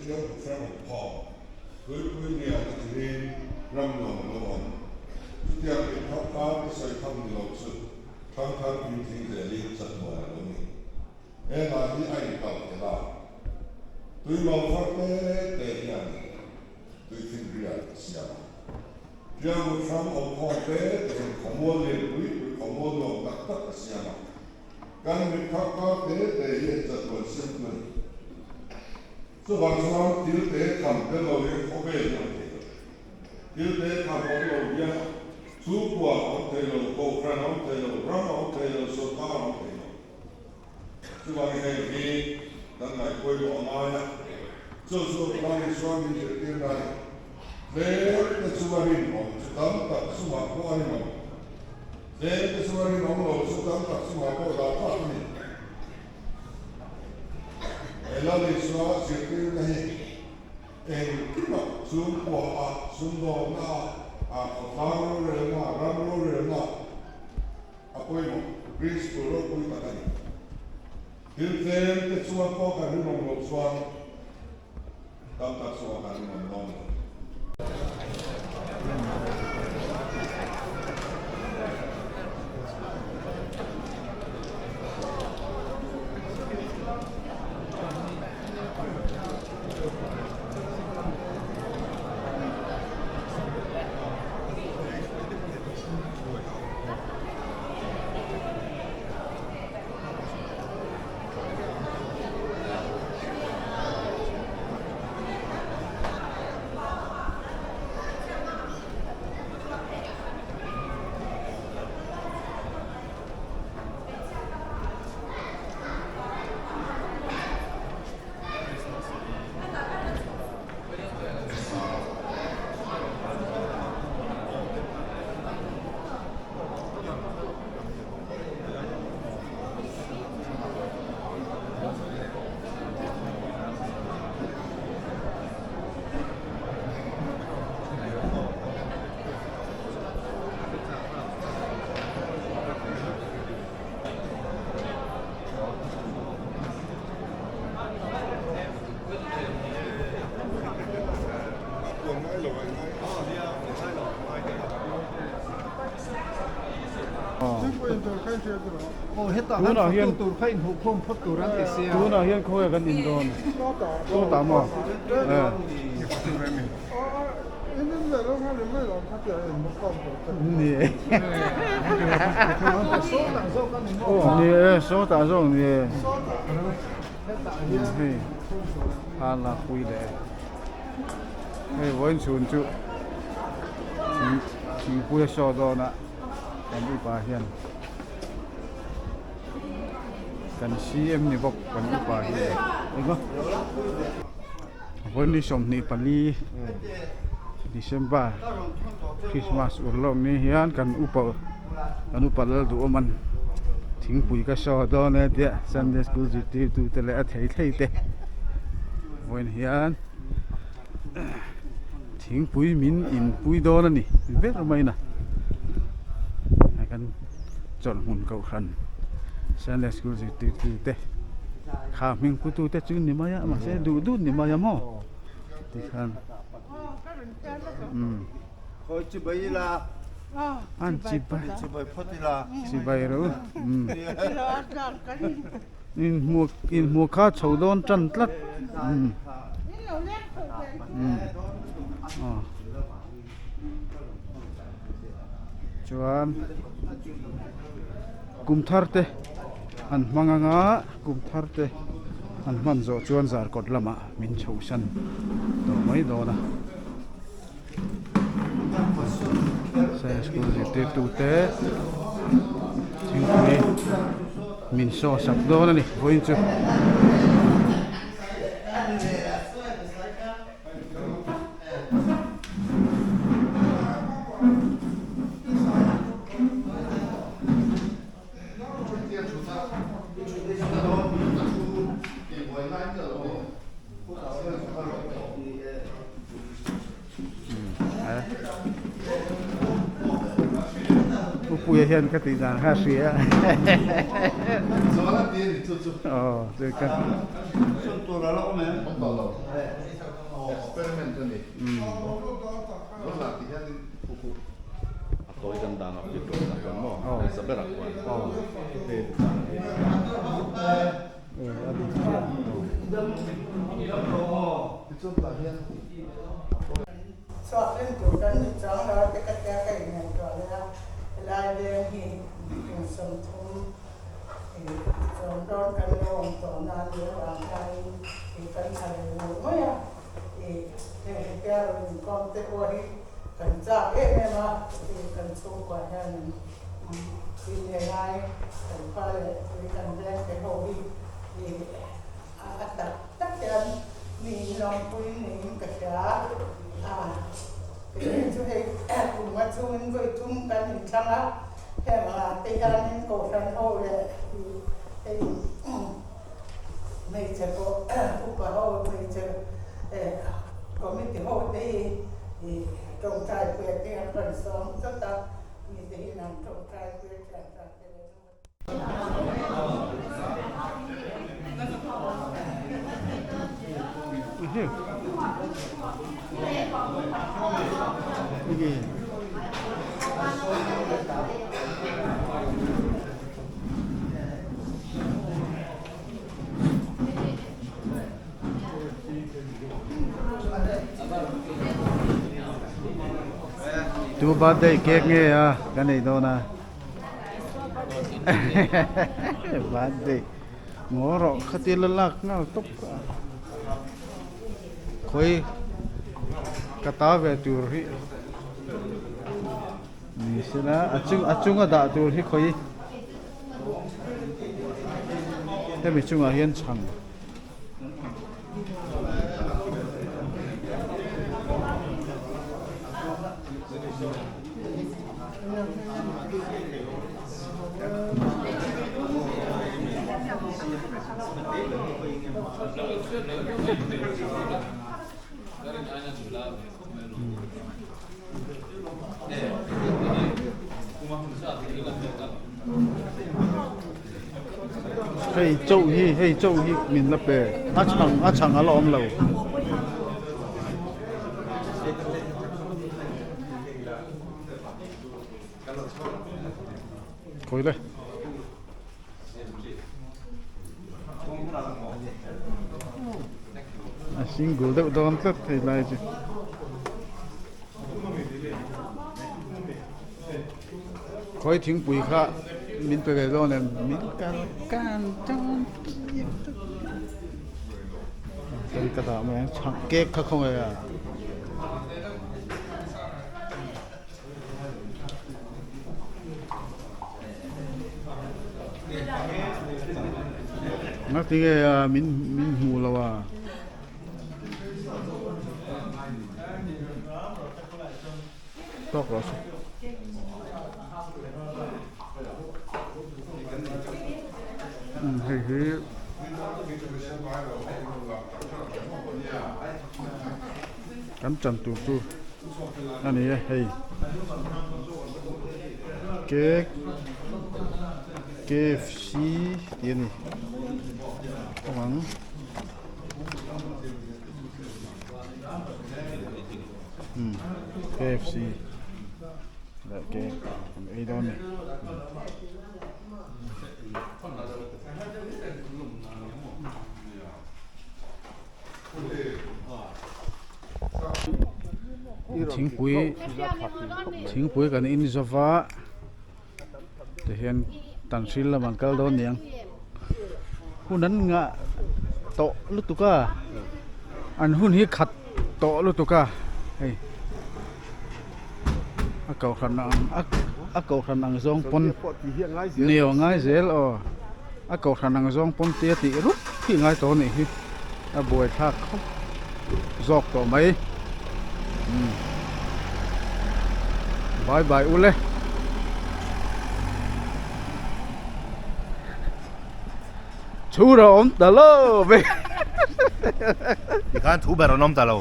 Ṭiau bu hrang awm khawm, tuipui lian a tirin ram nuam a lo awm. Chutiang mitthap kar ka sawi tham ni lo chu thangthar puitling zelin chatuan a lo ni. He hla hi a inkalh tel a, tui mau thar te te hian tuifinriat a siam a. Ṭiau bu hrang awm khawm te tein khawmual lianpui pui khawmual nuam tak tak a siam a. Kan mitthap kar te te hi an chatuan siamtu a ni. Chuvang chuan thil te tham tel lo hian khawvel hi a awm thei lo. Thil te tham awm lo hian chhungkua a awm thei lo, kohhran a awm thei lo, ram a awm thei lo, sorkar a awm thei lo. Chuvangin heng hi kan ngaihpawimawh a ngai a, chu chu Lal Isua min zirtir na a ni. Tlem te chu a rinawm chu tam tak chungah pawh a rinawm. Tlem te chu a rinawm lo chu tam tak chungah pawh dah tlak a ni. He Lal Isua zirtirna hi engkimah chhungkua ah, sumdawnna ah, khawtlang rorelna ah, ram rorelna ah a pawimawh principle ropui tak a ni. Thil tlem te chuan pawh kan rinawm loh chuan Tam tak chu a kan rinawm dawn lo. Tunah hian tunah hian khawi ah kan in dawn sawtah maw ni e ni e sawtah zawk ni e hei a pui leh hei vawiin chhun chu thingpui a saw dawn a kan upa hian kan CM ni bawk kan upa hi engmaw vawiin ni 24 December Christmas ur lawk ni hian kan upa kan upa lal duhawm an thingpui ka saw dawn e tia Sunday school zirtirtu te leh a thei thei te vawiin hian thingpui min inpui dawn a ni ber mai na hei kan chawlhhmun kohhran Sunday school zirtirtu te kha hming pu tu te chu ni mai a mahse duh duh ni mai a maw tikhan umm an chibai chibai ro umm inhmuh inhmuh kha chho dawn tan tlat umm umm aw chuan kum thar te an hmang anga kum thar te an hman zawh chuan zarkawt lamah min chhohsan tawh mai dawn a. Science school zirtirtu te thingpui min saw sak dawn a ni vawiin chu. Puia hian ka tih dan kha a hria a. Aw chu ka. Chhuak rin tur kan ni chuang lo a te ka tia ka inngaihtuah leh a, helai veng hi kum 30 chuang dawn kan lo awm tawh na a nih avang hianin ih kan tha leh ngawih ngawih a, ih heng hetia rawn inkawm te pawh hi kan chak em em a, ih kan chhungkua hianin tin helai kan khua leh tui kan veng te ho hi ih A tak tak hian mi in lawmpui niin ka hria a, kei chu hei kum a chungin vawi thum kan inthlang a, heng ah te hianin kohhran ho leh hei hmeichhe pawh upa ho hmeichhe committee ho te hi tawngtai pui te an rawn sawm chawt a, mite hi an tawngtai pui a thian tha te leh. Tu birthday cake nge a kan ei dawn a. Birthday ngaw rawh khatia la lak nghal tawp ka khawi ka ta ve tur hi ni sela a chung a chunga dah tur hi khawi hemi chungah hian chhang. Hei chauh hi hei chauh hi min la pe a chhang a chhang a la awm lo. Khawi le. A single deuh dawn tlat hei lai chu. Khawi thingpui kha min pe ve dawn em min kal kan tan kan ka dah mai ang chhang cake kha khawngaih a. Ngatinge a min min hmuh lo a. Tawk rawh se. Hei hi kan chan tur chu a ni e hei cake KFC tih a ni awm ang. KFC leh cake an ei dawn a ni. Thingpui thingpui kan in zawva tihian tanhril lam an kal dawn niang hun an ngah tawh lutuk a an hun hi khat tawh lutuk a hei a kohhran ang a kohhran ang zawng pawn ni aw ngai zel aw a kohhran ang zawng pawn tia tih rup hi ngai tawh a nih hi a buaithlak khawp zawk tawh mai umm bye bye ule Thu ber a awm ta lo ve. Tikhan thu ber an awm ta lo.